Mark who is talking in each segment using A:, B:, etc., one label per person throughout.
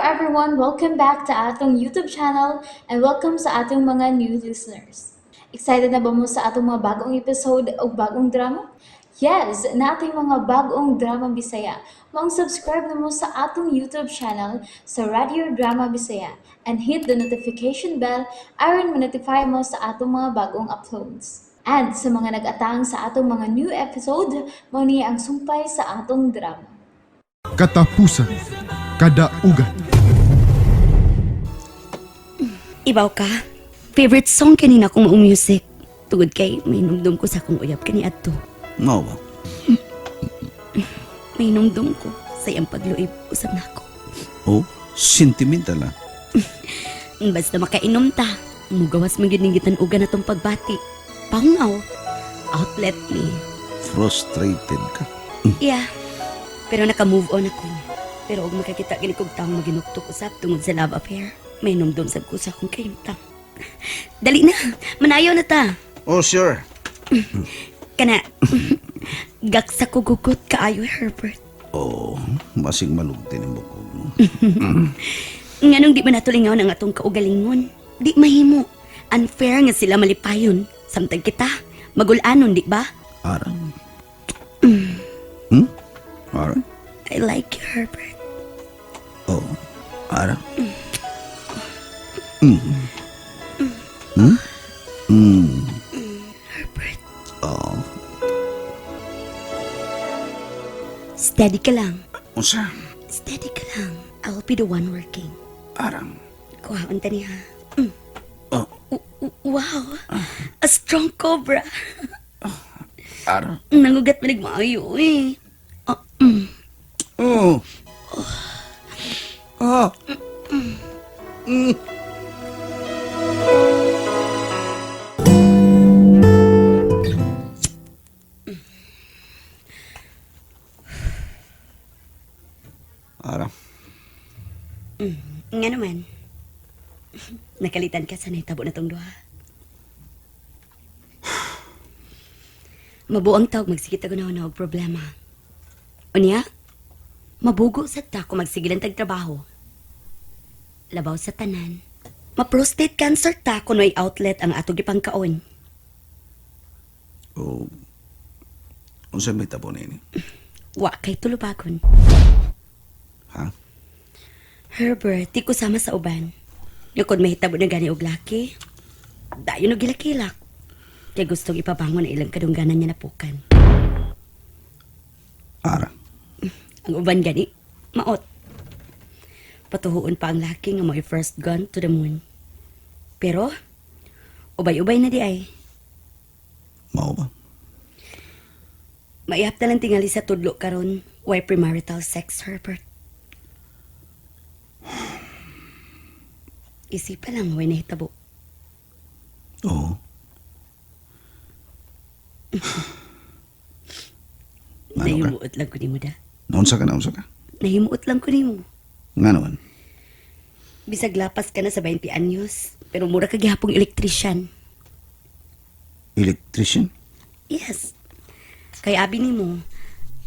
A: Everyone! Welcome back to atong YouTube channel and welcome sa atong mga new listeners. Excited na ba mo sa atong mga bagong episode o bagong drama? Yes! Nating mga bagong drama Bisaya. Maong subscribe na mo sa atong YouTube channel sa Radio Drama Bisaya and hit the notification bell aron ma-notify mo sa atong mga bagong uploads. And sa mga nag-atang sa atong mga new episode, mao ni ang sumpay sa atong drama.
B: Katapusan, Kadaugan.
C: Ibaw ka. Favorite song kanina kong maong music. Tugod kay may numdum ko sa akong uyab kani adto.
D: Mao ba?
C: May numdum ko sa iyang pagluib usab nako.
D: Oh, sentimental ah.
C: Basta makainom ta. Mugawas man gyud ning gitan-ugan na tong pagbati. Pangaw. Outlet ni.
D: Frustrated ka.
C: Yeah. Pero naka-move on ako. Pero og makakita gani kog taong maginuktok usab tungod sa love affair. May numdum sab ko sa akong kahimtang. Dali na. Manayo na ta.
D: Oh, sure.
C: Kana. Gaksa ko gugot kaayo, Herbert.
D: Oh, masing malugti ni bukog mo.
C: Nganong di man nato lingaw ang atong kaugalingon? Di mahimo. Unfair nga sila malipayon. Samtang kita, magulanon, di ba?
D: Ara. Ara?
C: I like you, Herbert.
D: Oh, ara. Hmm? Hmm.
C: Herbert.
D: Oh,
C: Steady ka lang.
D: Unsa?
C: Steady ka lang. I'll be the one working.
D: Arang.
C: Kuhaon ta niya.
D: Oh,
C: Wow! A strong cobra.
D: Ara.
C: Nangugat manig maayo eh. Oh,
D: Oh. Oh. Mm. Ara.
C: Nga naman. Nakalitan ka sa nahitabo na tong duha. Mabuang tawag magsigit ako na og problema. Unya, mabugo sa ta kung magsigilan tag trabaho. Labaw sa tanan. Ma-prostate cancer ta kung may outlet ang atong gipangkaon.
D: Oh. Unsa may tabo nini?
C: Wa kay tulubagon.
D: Ha?
C: Herbert, di ko sama sa uban. Nga kung mahitabo na gani og laki, dayon og gilakilak. Kay gustong ipabangon ang ilang kadungganan niya napukan.
D: Ara.
C: Ang uban gani, maot. Patuhuon pa ang laki nga mo'y first gun to the moon. Pero, ubay-ubay na di ay.
D: Mao ba?
C: Maihap na lang tingali sa tudlo karon why premarital sex, Herbert. Isipa lang, way nahitabo.
D: Oo. Ano ka?
C: Nahimuot lang ko nimo da.
D: Naunsa ka, naunsa ka?
C: Nahimuot lang ko nimo.
D: Nga naman.
C: Bisag lapas ka na sa 20 anyos, pero mura ka gihapong elektrisyan.
D: Electrician?
C: Yes. Kay abi nimo,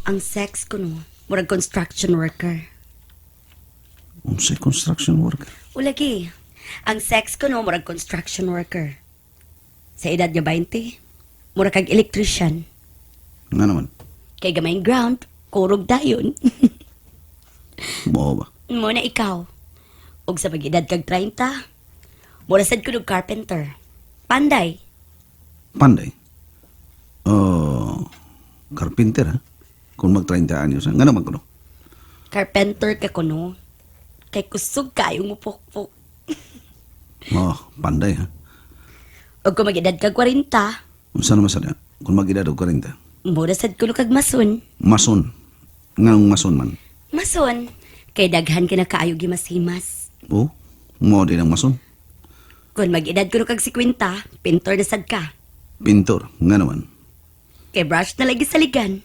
C: ang sex ko no, murag construction worker.
D: Unsay construction worker?
C: Ulagi, ang sex ko no, murag construction worker. Sa edad nga 20, mura kag electrician.
D: Nga naman.
C: Kay gamay ground, kurog dayon.
D: Mao ba?
C: Mo na ikaw. Og sa pag-edad kag 30, mura sad ko og carpenter. Panday.
D: Panday. Oh, carpenter ha? Kung mag 30 anyos, ha? Nga naman kuno.
C: Carpenter ka kuno. Kay kusog kayo mo pukpok.
D: Oh, panday ha.
C: Og kung mag-edad kag 40,
D: Unsa naman sa kung mag-edad og 40?
C: mura sad kuno kag mason.
D: Mason. Nganong mason man?
C: Mason, kay daghan ka na kaayo gimas-himas.
D: Oh, mao din ang mason.
C: Kung mag-edad kuno kag 50, pintor na sad ka.
D: Pintor, nga naman.
C: Kay brush na lagi sa ligan.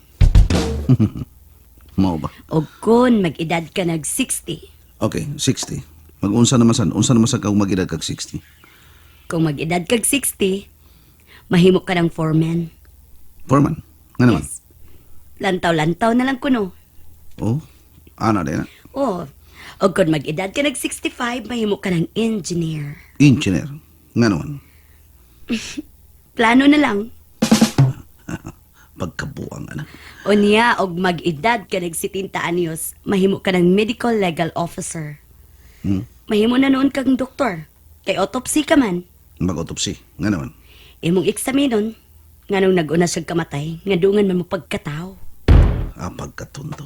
D: Mao ba?
C: Og kung mag-edad ka nag 60,
D: Okay, 60. Mag-unsa naman san? Unsa naman sa kung mag-edad kag 60?
C: Kung mag-edad kag 60, mahimo ka ng foreman.
D: Foreman. Nga naman.
C: Yes. Lantaw-lantaw na lang kuno.
D: Oh, ana din na.
C: Oh, O kung mag-edad ka nag 65, mahimo ka ng engineer.
D: Engineer. Nga naman,
C: Plano na lang.
D: pagkabuang anak.
C: Unya, og mag-edad ka nag 70 anyos, mahimo ka ng medical legal officer.
D: Hmm?
C: Mahimo na noon kang doktor. Kay autopsy ka man.
D: Mag-autopsy. Nga naman.
C: Imong eksaminon, nganong nag-una siyang kamatay, nga dungan man mo pagkatao.
D: Ah, pagkatunto.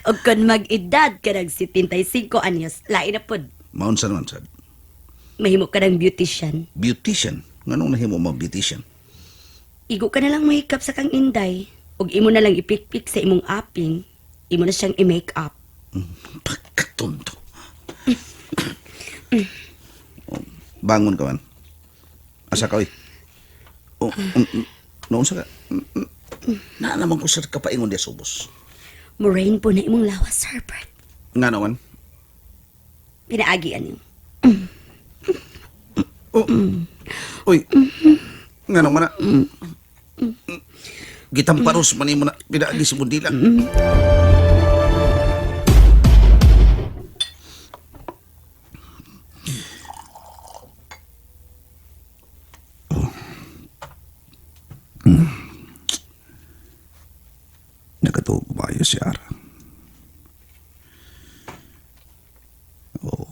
C: Og kung mag-edad ka nag 75 anyos, lain na pod.
D: Maunsa naman sad.
C: Mahimo ka ng beautician.
D: Beautician. Nganong nahimo mo beautician?
C: Igo ka na lang mahikap sa kang inday, ug imo na lang ipikpik sa imong aping, imo na siyang i-make up.
D: Pagkatunto. Oh, bangon ka man. Asa ka, oy? Oh, noon sa ka. Na naman ko sir kapaingon diya subos.
C: Moraine po na imong lawas, Herbert.
D: Nga naman.
C: Pinaagi anyo.
D: Oh. Uy. Nga naman na. Gitamparos man nimo na pinaagi sa bundila. Oh. Nakatuog ba si Ara? Oh.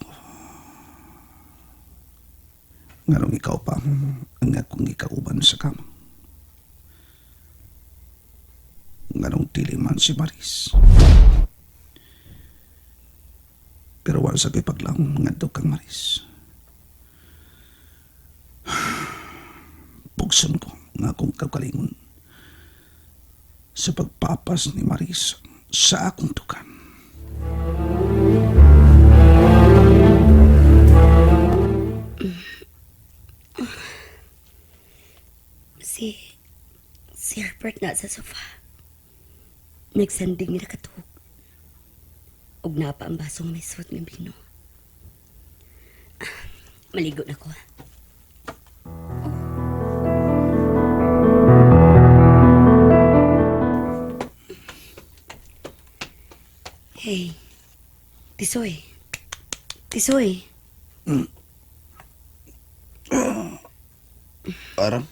D: Nganong ikaw pa ang akong ikauban sa kama. Nganong dili man si Maris. Pero wala sa paglaom ngadto kang Maris. Bugson ko nga akong kagalingon sa pagpapas ni Maris sa akong tukan.
C: Si si Herbert na sa sofa. Nagsanding nga nakatuog. Ug naa pa ang basong may suot nga bino. Ah, maligo na ko. Hey, Tisoy. Tisoy.
D: Aram?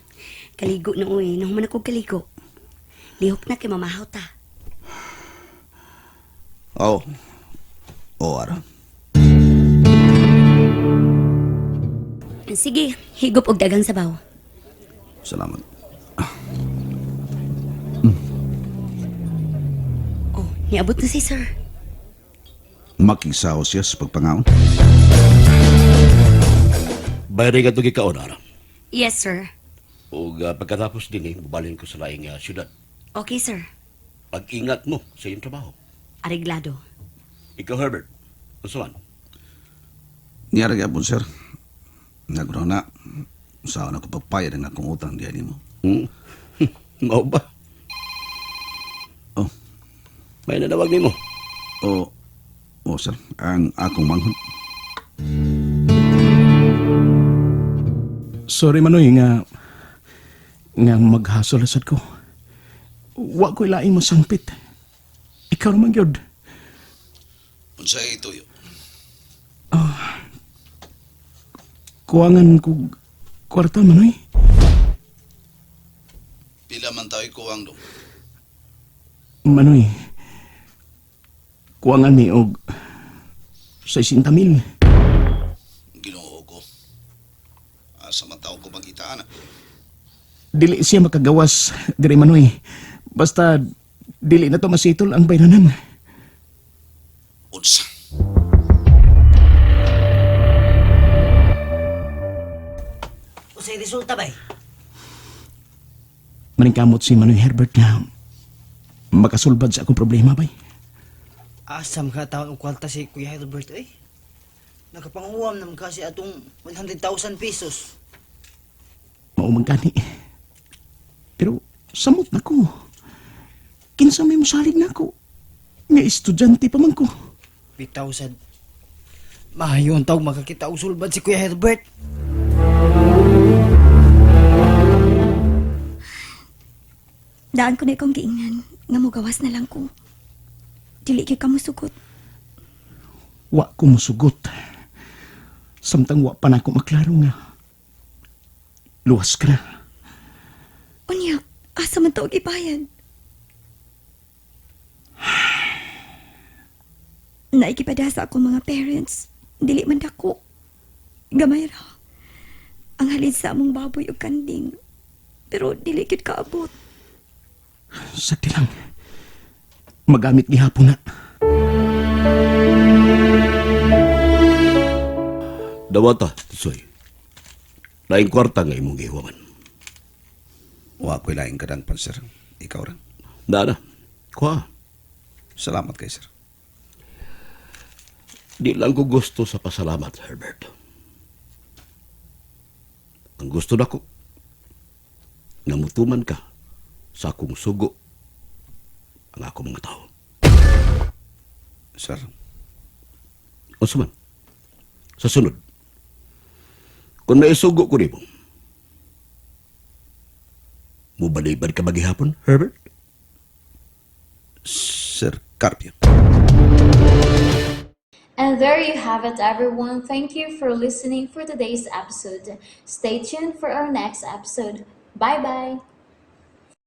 C: Kaligo na uy. Nahuman ako kaligo. Lihok na kay mamahaw ta.
D: Oo. Oo, Aram.
C: Sige, higop og dagang sabaw.
D: Salamat.
C: Oh, niabot na si sir.
D: Makisaw siya sa pagpangaon.
E: Bayari ka itong ikaon, Ara.
C: Yes, sir.
E: Ug pagkatapos din eh, babalhin ko sa laing syudad.
C: Okay, sir.
E: Pag-ingat mo sa iyong trabaho.
C: Areglado.
E: Ikaw, Herbert, unsa man?
D: Niyara gyapon, sir. Nagro na. Usaha na ko pagpayad ang akong utang diyan nimo.
E: Hmm? Mao ba?
D: Oh.
E: May nanawag nimo.
D: O, oh, sir, ang akong manghod.
F: Sorry Manoy nga nga maghasol sad ko. Wa ko ilaing mo sangpit. Ikaw naman gyud.
D: Unsay ituyo?
F: Kuwangan kog kwarta Manoy.
D: Pila man tayo kuwang do.
F: Manoy. Kuwangan ni og 60,000.
D: Ginoo ko. Asa man tao ko makita ana.
F: Dili siya makagawas diri Manoy. Basta dili na to masitol ang bayranan.
D: Unsa?
G: Usay resulta bay.
F: Maningkamot si Manoy Herbert nga makasulbad sa akong problema bay.
G: Asam ka taon og kwarta si Kuya Herbert eh. Nakapanguwam naman kasi atong 100,000 pesos.
F: Maumang gani. Pero samot na ko. Kinsa may musalig na ako. Nga estudyante pa man ko.
G: Bitaw sad. Mahayo ang tawag makakita og sulbad si Kuya Herbert.
H: Daan ko na ikong giingnan nga mogawas na lang ko. Dili kay kamo sugot.
F: Wa ko musugot. Samtang wa pa nako maklaro nga luwas ka na.
H: Unya, asa man tawag ibayad? Naikipada sa akong mga parents. Dili man dako. Gamay ra. Ang halin sa among baboy ug kanding. Pero dili gyud kaabot.
F: Sakti lang. Magamit gihapon na.
E: Dawata, Tisoy. Laing kwarta nga imong gihuwaman.
D: Wa ko'y laing kadangpan, sir. Ikaw ra.
E: Naa na. Kuha.
D: Salamat kay sir.
E: Di lang ko gusto sa pasalamat, Herbert. Ang gusto nako, nga mutuman ka sa akong sugo ang akong mga tao.
D: Sir,
E: Unsa man, sa sunod, kung naisugo ko nimo, mubalibad ka maghihapon, Herbert?
D: Sir Carpio.
A: And there you have it, everyone. Thank you for listening for today's episode. Stay tuned for our next episode. Bye bye.